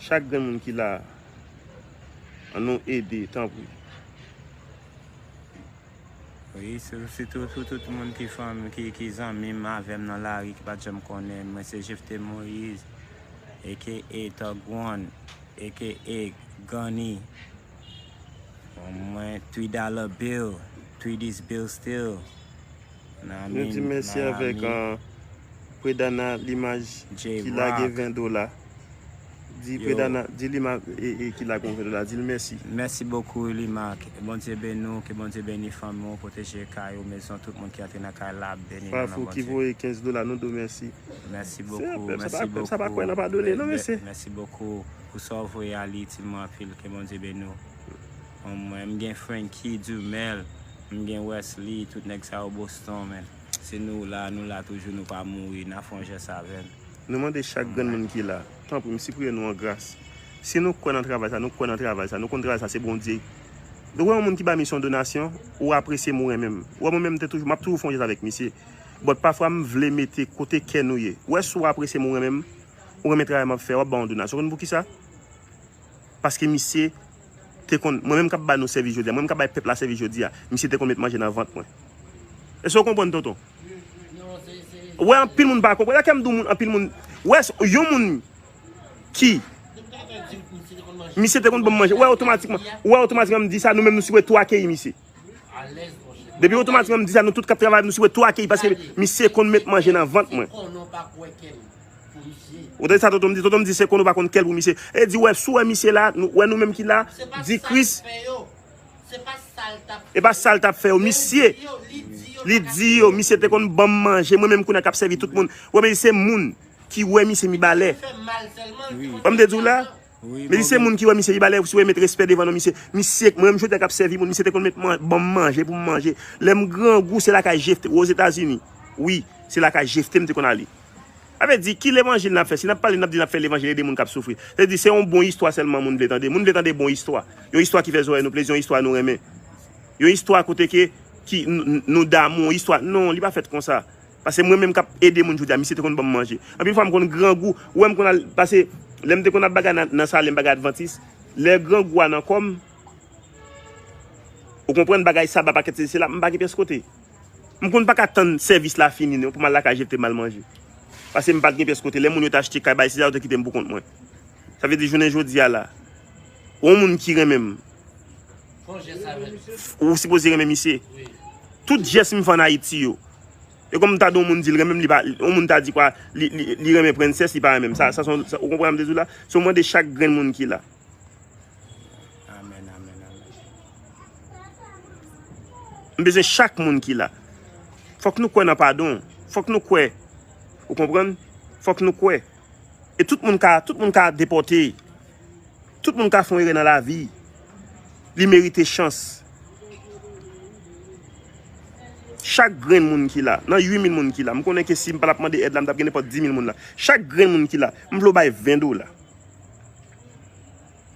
Chak grenn moun ki la, ann nou ede, tanpri. Wi, sou- sitou pou tout moun ki fanm, ki, ki zanmi m avè m nan lari, ki pa t janm konnen m. Mwen se Jephté Moïse, A K A Thug One, A K A Gunny. Bon, mwen, three dollar bill, three this bill still. Nou di mèsi avèk, uh, Predana Limaj ki lage ven dola. Di Predana, di Lima, e, e, ki lage ven dola, di l mèsi. Mèsi bokou, Lima. Ke Bondye beni w, ke Bondye beni fanmi w, pwoteje kay ou, mezon, tout moun ki antre nan kay la, ap beni nan non Bondye. Ki voye kenz dola, nou di w mèsi. Mèsi bokou, mèsi bokou. Sa pa kwè nan padone, non, mesye. Mèsi bokou pou sa w voye a, li itil mwen anpil, ke Bondye beni w. Bon, mwen, m gen Frankie Dumel, m gen Wesley, tout nèg sa yo Boston, men. Se nou la, nou la toujou, nou pa mouri, n a fè yon jès avè l. Nou mande chak grenn moun ki la, tanpri, m sipriye nou an gras. Si nou kwè nan travay sa, nou kwè nan travay sa, nou konn travay sa, se Bondye. Ou wè yon moun ki ba misye yon donasyon, ou apresye m, ou renmen m. Ou wè mwen menm, m te toujou, m ap toujou fè yon jès avèk misye. But pafwa, m vle mete kote kè nou ye. Ou wè, si w apresye m, ou renmen m, ou renmen travay m ap fè, w ap ba yon donasyon. Ou konn poukisa? Paske misye te konn, mwen menm k ap ba nou sèvis jodi a, mwen menm k ap bay pèp la sèvis jodi a, misye te konn met manje nan vant mwen. Èske w konprann, tonton? Ou wè, anpil moun pa konprann. Sa k fè m di w moun, anpil moun, ou wè, yon moun ki, misye te konn ban m manje. Ou wè, otomatikman, ou wè, otomatikman, m di sa, nou menm, nou sipoze tou akeyi misye. Depi otomatikman, m di sa, nou tout k ap travay, nou sipoze tou akeyi, paske misye konn met manje nan vant mwen. Ou tande sa tonton m di? Tonton m di se konn ou pa konn kè l pou misye. E di, wè, si w wè misye la, nou, wè nou menm ki la, di Kris. E pa sa l t ap fè yo. Misye, li di yo, misye te konn ban m manje, mwen menm kounye a k ap sèvi tout moun. Wè, men se moun ki wè misye Mibalè. Wè, m te di w la, men se moun ki wè misye Mibalè, si w wè met respè devan non misye. Misye, mwen menm jodi a k ap sèvi moun, misye te konn met man- ban m manje pou m manje. Lè m grangou, se lakay Jephté, Ozetazini. Wi, se lakay Jephté m te konn ale. Sa vle di, ki levanjil n ap fè? Si n ap pale, n ap di n ap fè levanjil, ede moun k ap soufri. Sa vle di, se yon bon istwa sèlman moun vle tande. Moun vle tande bon istwa. Yon istwa ki fè zòrèy nou plezi, yon istwa nou renmen. Yon istwa kote ke, ki n- n- nou damou, yon istwa. Non, li pa fèt konsa. Paske mwen menm k ap ede moun jodi a, misye te konn ban m manje. Anpil fwa, m konn grangou. Ou wè m konn al, paske lè m te konn ap bagay nan, nan Salem, bagay Advantis, lè grangou a nan kò m, ou konprann, bagay saba, pakèt sesi sela, m pa gen pyès kote. M konn pa ka tann sèvis la fini non, pou m al lakay Jephté m al manje. Paske m pa t gen pyès kote. Lè moun yo t achte kay, bay sila, yo te kite m pou kont mwen. Sa vle di, jounen jodi a la, yon moun ki renmen m, ou sipoze renmen misye. Tout jès m fè ann Ayiti yo, e kòm m ta di yon moun di l renmen m, li pa, yon moun ta di kwa, li, li, li renmen Princess, li pa renmen m. Sa, sa, se yon- sa, ou konprann sa m te di w la? Se yon mande chak grenn moun ki la. Amèn, amèn, amèn. M bezwen chak moun ki la. Fòk nou kwè nan padon. Fòk nou kwè. Ou konprann? Fòk nou kwè. E tout moun ka, tout moun ka depòte. Tout moun ka fè yon erè nan lavi. Li merite chans. Chak grenn moun ki la, nan uit mil moun ki la, m konnen ke si m pa t ap mande èd la, m t ap gen nenpòt dis mil moun la. Chak grenn moun ki la, m vle w bay ven dola.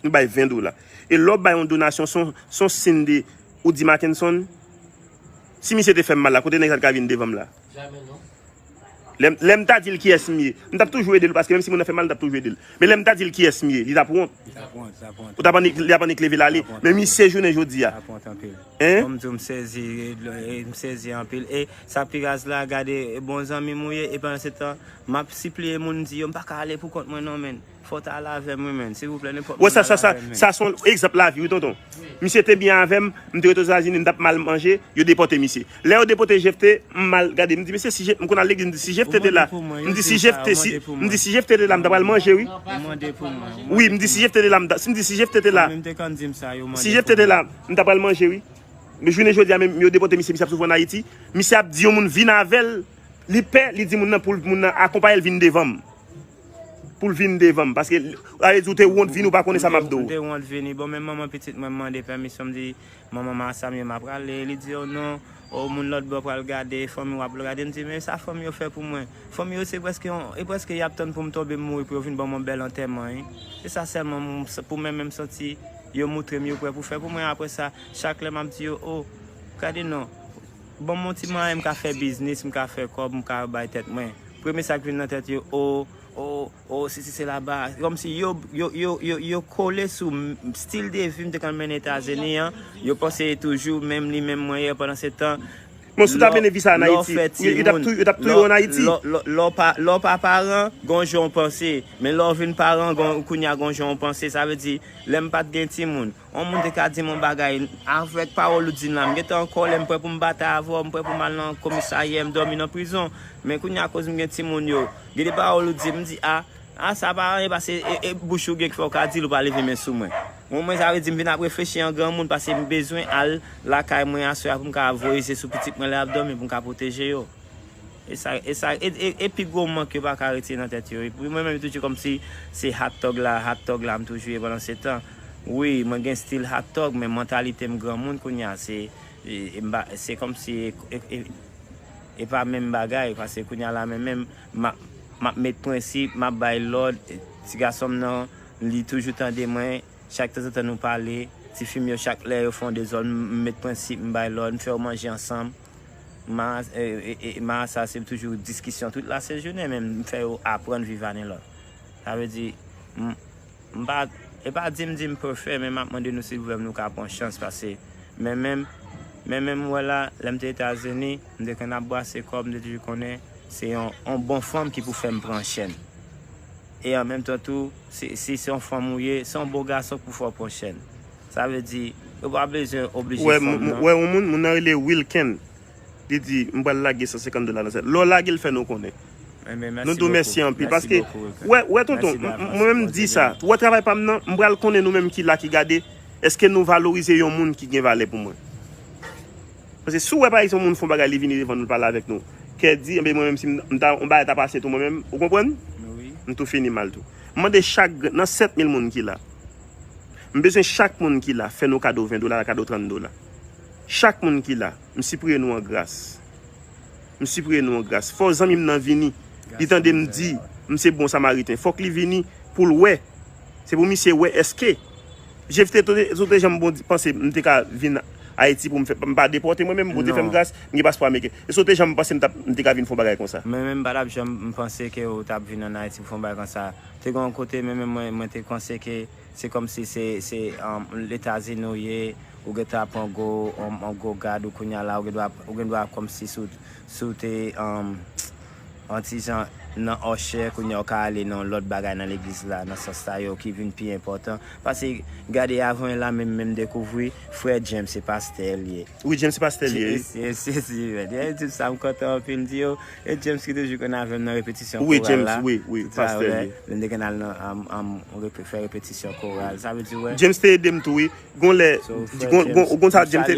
Nou bay ven dola. E lè w bay yon donasyon, se yon, se yon siy de, ou di Mackenson, si misye te fè m mal la, kote nèg sa t ka vin devan m la? Lè m, lè m ta di l kiyès m ye, m t ap toujou ede l, paske menm si moun nan fè m mal, m t ap toujou ede l. Men lè m ta di l kiyès m ye, li t ap wont. Li t ap wont, li t ap wont. Ou t ap annik, li t ap annik leve l ale. Men misye jounen jodi a. Li t ap wont anpil. Hein? Kòm di w, m sezi, e, m sezi anpil. E sa pi raz la, gade, bon zanmi m ou ye, e pandan se tan, m ap sipliye moun, di yo, m pa ka ale pou kont mwen non, men. Fò w ta al avè m, wi, men. Silvouplè, nenpòt moun. Wè, sa, sa, sa, sa se yon egzanp lavi, wi, tonton. Misye te byen avè m, m te rete Ozetazini, m t ap mal manje, yo depòte misye. Lè yo depòte Jephté, m mal gade, m di, mesye, si Je- m konn al legliz, m di, si Jephté te la, m di, si Jephté, si, m di, si Jephté te la, m ta pral manje, wi. Wi, m di, si Jephté te la, m ta, si m di, si Jephté te la, si Jephté te la, m ta pral manje, wi. Men jounen jodi a, menm yo depòte misye, misye ap soufri ann Ayiti. Misye ap di yon moun vin avè l, li pè, li di moun nan pou l, moun nan akonpaye l vin devan m. pou l vin devan m. Paske, sa vle di ou te wont vini, ou pa konnen sa m ap di w. M te wont vini. Bon, men manman pitit mwen mande pèmisyon, m di, manman Marsamie, m ap prale. Li di, o non, o moun lòt bò pral gade, fanmi w ap gade. M di, men sa fanmi yo fè pou mwen. Fanmi yo, se prèske, e prèske y ap tann pou m tonbe, m mouri, pou yo vin ban m yon bèl antèman, wi. Se sa sèlman pou mwen menm santi, yo montre m yo prè pou fè pou mwen. Apre sa, chak lè m ap di yo, o, gade non, ban m yon ti mwayen, m ka fè biznis, m ka fè kòb, m ka bay tèt mwen. Premye sa k vin nan tèt yo, o, o, o, sesi sela ba. Kòmsi yo, yo, yo, yo, yo kole sou stil de vi m te konn mennen Etazini an. Yo panse toujou menm li, menm mwen ye pandan se tan. Bon, si w ta mennen vi sa an Ayiti, yo t ap touye w an Ayiti. Lè w pa paran, gon jan w panse. Men lè w vin paran, kounye a gon jan w panse. Sa vle di, lè m pa t gen timoun, yon moun te ka di m yon bagay, avèk pawòl ou di m la, m gentan an kòlè, m prè pou m batay avè w, m prè pou m al nan komisarya, m dòmi nan prizon. Men kounye a, akoz m gen timoun yo, gen de pawòl ou di m, m di, a, a, sa pa anyen, paske e, e bouch ou gen ki fè w ka di l, ou pa leve men sou mwen. Mwen, mwen, sa vle di, m vin ap reflechi an granmoun, paske m bezwen al lakay mwen aswè a pou m ka voye je sou pitit mwen lè y ap dòmi, pou m ka pwoteje yo. E sa, e sa, e, e, e pi gwo mank yo pa ka retire nan tèt yo. Epi mwen menm toujou kòmsi se hot dog la, hot dog la m toujou ye pandan se tan. Wi, mwen gen stil hot dog, men mantalite m granmoun kounye a, se, e, e, m pa, se kòmsi e, e, e, e pa menm bagay, paske kounye a la menm, menm, m ap, m ap met prensip, m ap bay lòd, ti gason m nan, li toujou tande mwen, chak tanzantan nou pale, tifi m yo chak lè yo fè yon dezòd, m, m met prensip, m bay lòd, m fè yo manje ansanm. Ma, e, e, e, ma sa se toujou diskisyon tout lasejounen, men m fè yo aprann viv ane lòt. Sa vle di, m, m pa, e pa di m di m pèfè, men m ap mande nou silvouplè pou nou ka pran chans, paske men menm, men menm m wè la, lè m te Etazini, m te konn ap bwase kòb, m te toujou konnen se yon, yon bon fanm ki pou fè m pran chèn. E an menm tan tou, si, si se yon fanm ou ye, se yon bon gason k pou fè w pran chèn. Sa vle di, yo pa bezwen oblije fanm nan. Wè yon moun, moun nan rele Wilken. Li di, m pral lage san senkant dola nan sèt. Lè w lage l, fè nou konnen. Nou di w mèsi anpil. Paske, wè, wè tonton, mwen menm m di sa. Wè travay pa m nan, m pral konnen nou menm ki la ki gade, èske nou valorize yon moun ki gen valè pou mwen. Paske si w wè pa egzanp yon moun fè yon bagay, li vini devan nou, l pale avèk nou. Kè di, enben mwen menm si m ta, yon bagay ta pase tou mwen menm, ou konprann? M tou fini mal tou. M mande chak grenn, nan sèt mil moun ki la. M bezwen chak moun ki la fè nou kado ven dola, kado trant dola. Chak moun ki la, m sipriye nou an gras. M sipriye nou an gras. Fò zanmi m nan vini. Li tande m di, m se bon samariten. Fòk li vini pou l wè. Se pou misye wè èske. Jefte, si w te janm bon, panse m te ka vin Ayiti pou m fè, m pa depòte mwen menm, Bondye fè m gras, m gen paspò ameriken. E si w te janm panse m t ap, m te ka vin fè yon bagay konsa? Mwen menm, m pa t ap janm panse ke w t ap vin ann Ayiti pou fè yon bagay konsa. Te gen yon kote, mwen menm, mwen, mwen te panse ke se kòmsi se, se, um, Etazini w ye, ou gentan ap yon gwo, yon, yon gwo gad, ou kounye a la, ou gen dwa, ou gen dwa kòmsi si w, si w te, um, yon ti jan nan òchè, kounye a w ka ale nan lòt bagay nan legliz la, nan sans sa yo ki vin pi enpòtan. Paske, gade, avan la menm, menm dekouvri, frè James se pastè l ye. Wi, James se pastè l ye, wi. Yes, yes, yes, wi, men. James, sa m kontan anpil, m di yo, e James ki toujou konn avè m nan repetisyon koral la. Wi, James, wi, wi, pastè l ye. Lè m te konn al nan, um, um, repe-, fè repetisyon koral. Sa vle di, wè. James te ede m tou, wi. Gon lè, gon, gon, gon sa James te,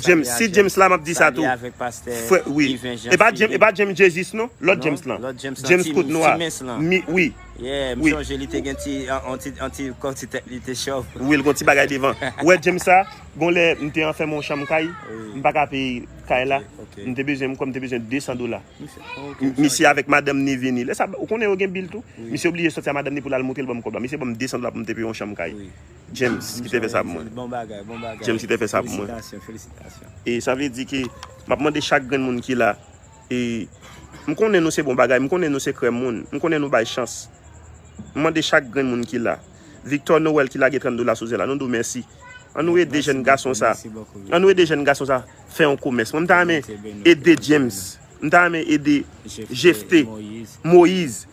James, si James la, m ap di sa tou. Frè, wi. E pa James, e pa James Jesus, non? Lòt James lan. James kout nwa. Mi, wi. Yeah, m sonje li te gen ti, an, an ti, an ti, kò ti tèt li te chòv. Wi, l gon ti bagay devan. Wè James sa, gon lè m te anfèmen yon chanm kay, m pa ka peye kay la. M te bezwen, m kwè m te bezwen de san dola. Misye avèk madanm ni vini. Lè sa, ou konnen yo gen bil tou. Misye oblije sòti a madanm ni pou l al montre l ban m kòb la. Misye ban m de san dola pou m te peye yon chanm kay. James ki te fè sa pou mwen. Bon bagay, bon bagay. James ki te fè sa pou mwen. Felisitasyon, felisitasyon. E sa vle di ke m ap mande chak grenn moun ki la, e m konnen nou se bon bagay, m konnen nou se krèm moun, m konnen nou bay chans. M mande chak grenn moun ki la. Victor Noël ki lage trant dola sou zèl la, nou di w mèsi. Ann nou ede jèn gason sa. Ann nou ede jèn gason sa fè yon komès. Mwen, m ta renmen ede James. M ta renmen ede Jefte, Moyiz.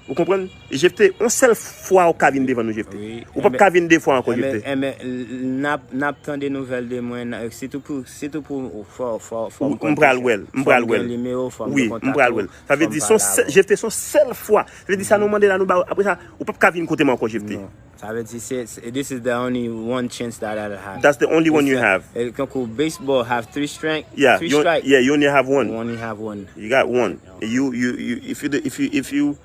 Ou konprann? Jefte, yon sèl fwa ou ka vin devan nou, Jefte. Ou p ap ka vin de fwa ankò, Jefte. Enben, enben, n ap, n ap tande nouvèl de mwen, sitou pou, sitou pou, fò, fò, fò m pral wè l, m pral wè l. Wi, m pral wè l. Sa vle di, se yon sèl, Jefte, se yon sèl fwa. Sa vle di, sa nou mande la, nou ba w. Apre sa, ou p ap ka vin kote m ankò, Jefte. Sa vle di se, se, this is the only one chance that I'll have. That's the only one you have. Tankou baseball have three strike, yeah, three strike. Yeah, you only have one. You only have one. You got one. You, you, you, if you, if you, if you,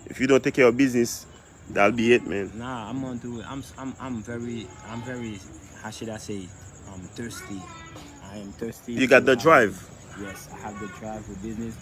If you don't take care of business, that'll be it, man. Nah, I'm gonna do it. I'm I'm I'm very I'm very, how should I say, um thirsty. I am thirsty. You got the drive. Yes, I have the drive for business.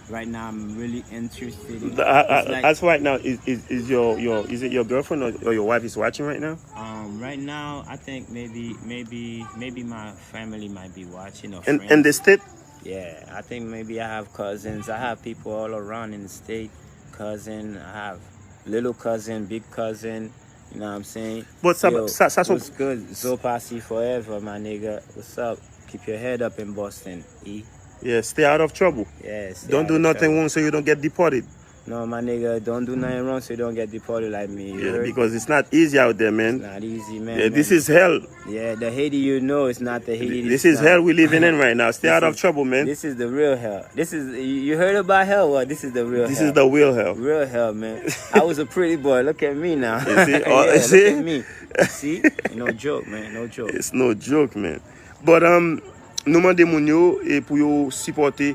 Right now, I'm really interested. The- uh, uh, as for right now, is, is, is your, your is it your girlfriend or, or your wife is watching right now? Um, right now, I think maybe maybe maybe my family might be watching or In friends. In the state? Yeah, I think maybe I have cousins. I have people all around in the state. Cousin, I have little cousin, big cousin. You know what I'm saying? But sa Yo, sa sa son what's good? Zopasi forever, my nigga. What's up? Keep your head up in Boston, E. Yeah, stay out of trouble. Yes. Don't do nothing wrong so you don't get deported. No, my nigga, don't do nothing wrong so you don't get deported like me. You Yeah, heard? Because it's not easy out there, man. It's not easy, man. Yeah, man. This is hell. Yeah, the Haiti you know is not the Haiti. This is hell we living in right now. Stay out of trouble, man. This is the real hell. This is you, you heard about hell? Well, this is the real This hell. Is the real hell. Real hell, man. I was a pretty boy. Look at me now. You see? Oh, Yeah, you see? Look at me. See? No joke, man. No joke. It's no joke, man. But um, nou mande moun yo e pou yo sipòte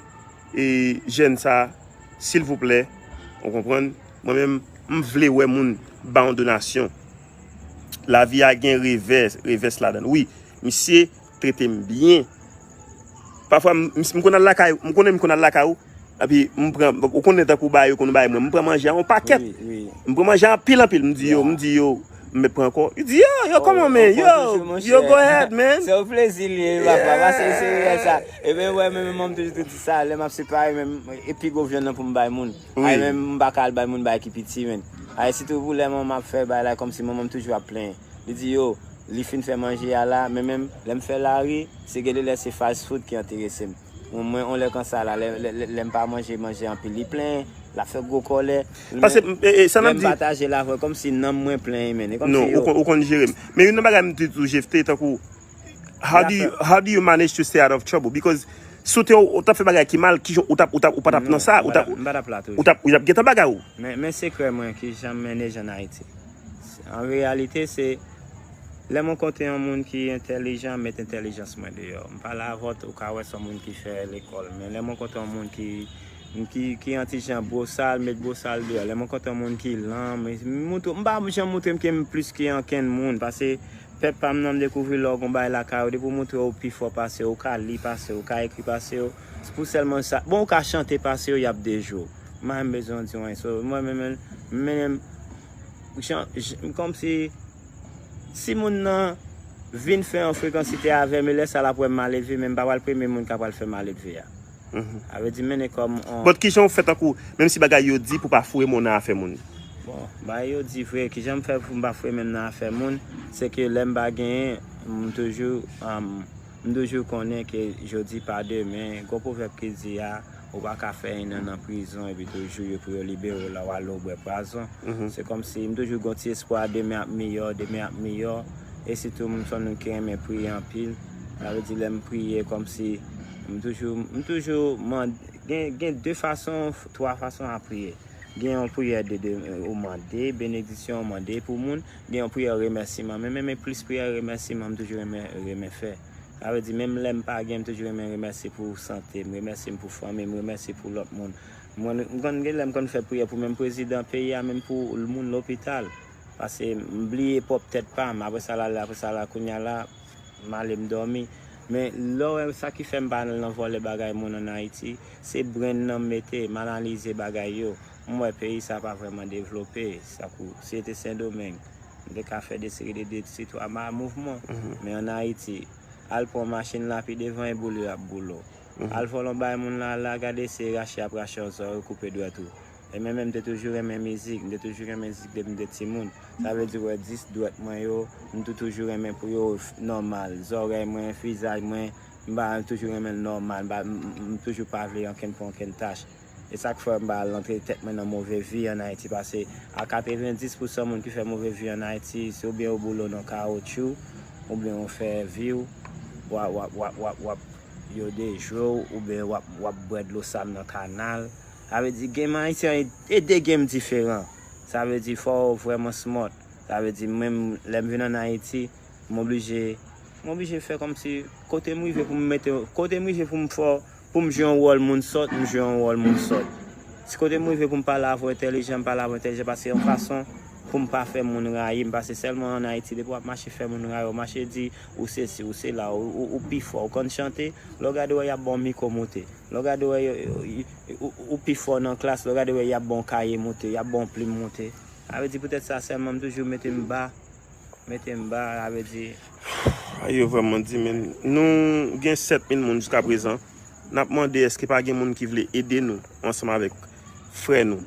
e jèn sa, silvouplè. Ou konprann? Mwen menm, m vle wè moun ba yon donasyon. Lavi a gen revès, revès ladan. Wi, misye trete m byen. Pafwa, m, m, m konn al lakay, m konnen m konn al lakay ou. Epi m pran, ou konnen tankou bagay yo konn bay mwen. M pran manje a yon pakèt. Wi, wi. M pran manje a anpil anpil. M di yo, m di yo, m met pran ankò. Li di yo, yo, kòman men? Yo, yo, go ahead, man. Se yon plezi li ye, papa. Pase se reyèl sa. Ebyen, wè, men manman m toujou te di sa, lè m ap separe, men e pi gwo vyann nan pou m bay moun. Ay, men m pa ka al bay moun bagay ki piti, men. Ay, sitou pou lè manman m ap fè bagay la, kòmsi manman m toujou ap plenyen. Li di yo, li fin fè manje a la, men menm lè m fè lari, se gen de lè se fast food ki enterese m. Mwen, mwen, on lè konsa la, lè, lè, lè, lè m pa manje, manje anpil, li plenyen, l ap fè gwo kòlè. Paske, e, e, sa n ap di. Lè m pataje l avè w, kòmsi nanm mwen plenyen, men. E kòmsi Non, ou konn, ou konn jere m. Men youn nan bagay m te toujou, Jefte, tankou, how do you, how do you manage to stay out of trouble? Because si w te, ou t ap fè bagay ki mal, kijan ou t ap, ou t ap, ou pa t ap nan sa, ou t ap, M pa t ap la toujou. Ou t ap, ou t ap gentan bagay ou. Men, men sekrè mwen ki jan m mennen jan Ayiti. An reyalite, se lè mwen kontre yon moun ki entèlijan, m met entèlijans mwen deyò. M pale avè w, ou ka wè se yon moun ki fè lekòl. Men lè mwen kontre yon moun ki, ki, ki yon ti jan bosal, met bosal deyò. Lè mwen kontre yon moun ki lan, m, m montre, m pa janm montre m ke m plis ke ankenn moun. Pase pèp pa m nan, m dekouvri lè w gon bagay lakay ou, depi w montre w pi fò pase yo, ou ka li pase yo, ou ka ekri pase yo. Se pou sèlman sa. Bon, ou ka chante pase yo, y ap dejwe w. M pa menm bezwen di w anyen. So, mwen menm, menm, jan, jan, kòmsi, si moun nan vin fè yon frekansite avè m, e lè sa l ap wè m malelve, men m pa pral premye moun k ap pral fè malelve a. Sa vle di, mennen kòm on. But kijan w fè tankou, menm si bagay yo di pou pa foure men w nan afè moun? Bon, bagay yo di vre, kijan m fè pou m pa foure men m nan afè moun, se ke lè m pa genyen, m toujou, um, m toujou konnen ke jodi pa demen, gwo pwovèb ki di a, ou pa ka fè enn an nan prizon epi toujou yo pou yo libere w la, w ale w bwè pwazon. Se kòmsi m toujou gon ti espwa demen ap miyò, demen ap miyò. E sitou m se yon moun ki renmen priye anpil. Sa vle di lè m priye kòmsi m toujou, m toujou mande, gen, gen de fason, twa fason a priye. Gen yon priyè de, de ou mande, benediksyon ou mande pou moun, gen yon priyè remèsiman. Men, men, men plis priyè remèsiman, m toujou renmen, renmen fè. Sa vle di, menm lè m pa gen, m toujou renmen remèsye pou sante m, remèsye m pou fanmi m, remèsye pou lòt moun. Mwen, m konn gen lè m konn fè priyè pou menm prezidan peyi a, menm pou moun lopital. Pase m bliye pwòp tèt pa m, apre sa l ale, apre sa la, kounye a la, m ale m dòmi. Men lè w wè sa ki fè m pa al nan vòlè bagay moun ann Ayiti, se brenn nan m mete, m analize bagay yo. M wè peyi sa pa vrèman devlope, tankou si se te Sendomeng, m te ka fè de seri de, de ti twa ma, mouvman. Men ann Ayiti, al pran machin la pi devan e boule y ap boule w. Al vòlè yon bagay moun la, la gade se rache y ap rache yon zò, yo koupe dwèt ou. E mwen menm, m te toujou renmen mizik, m te toujou renmen mizik depi m te timoun. Sa vle di, w wè dis dwèt mwen yo, m tou toujou renmen pou yo f-, nòmal. Zòrèy mwen, vizaj mwen, m pa, m toujou renmen l nòmal, m pa, m, m, m toujou pa vle ankenn pwen, ankenn tach. E sa k fè m pa al rantre tèt mwen nan move vi ann Ayiti, pase a katrevenndis pousan moun ki fè move vi ann Ayiti, se oubyen yo boule w nan kawotchou, oubyen yo fè vi w, w ap, w ap, w ap, w ap, w ap, yo dejwe w, oubyen w ap, w ap bwè dlo sal nan kanal. Sa vle di, game ayisyen e, e de game diferan. Sa vle di, fò w vrèman smart. Sa vle di, menm lè m vin ann Ayiti, m oblije, m oblije fè kòmsi kote m rive pou m mete, kote m rive pou m fè, pou m jwe yon wòl moun sòt, m jwe yon wòl moun sòt. Si kote m rive pou m pale avè w entèlijan, m pale avè w entèlijan, paske yon fason pou m pa fè moun rayi m, paske sèlman ann Ayiti, depi w ap mache fè moun rayi w, mache di ou sesi, ou sela, ou, ou, ou pi fò, ou konn chante, lè w gade w wè y ap ba w mikwo moute, lè w gade w wè yo- yo- yo- ou, ou pi fò nan klas, lè w gade w wè y ap ba w kaye moute, y ap ba w plim moute. Sa vle di poutèt sa sèlman m toujou mete m ba, mete m ba, sa vle di. Sa yo vrèman di, men nou gen sèt mil moun jiskaprezan. N ap mande èske pa gen moun ki vle ede nou ansanm avèk frè nou,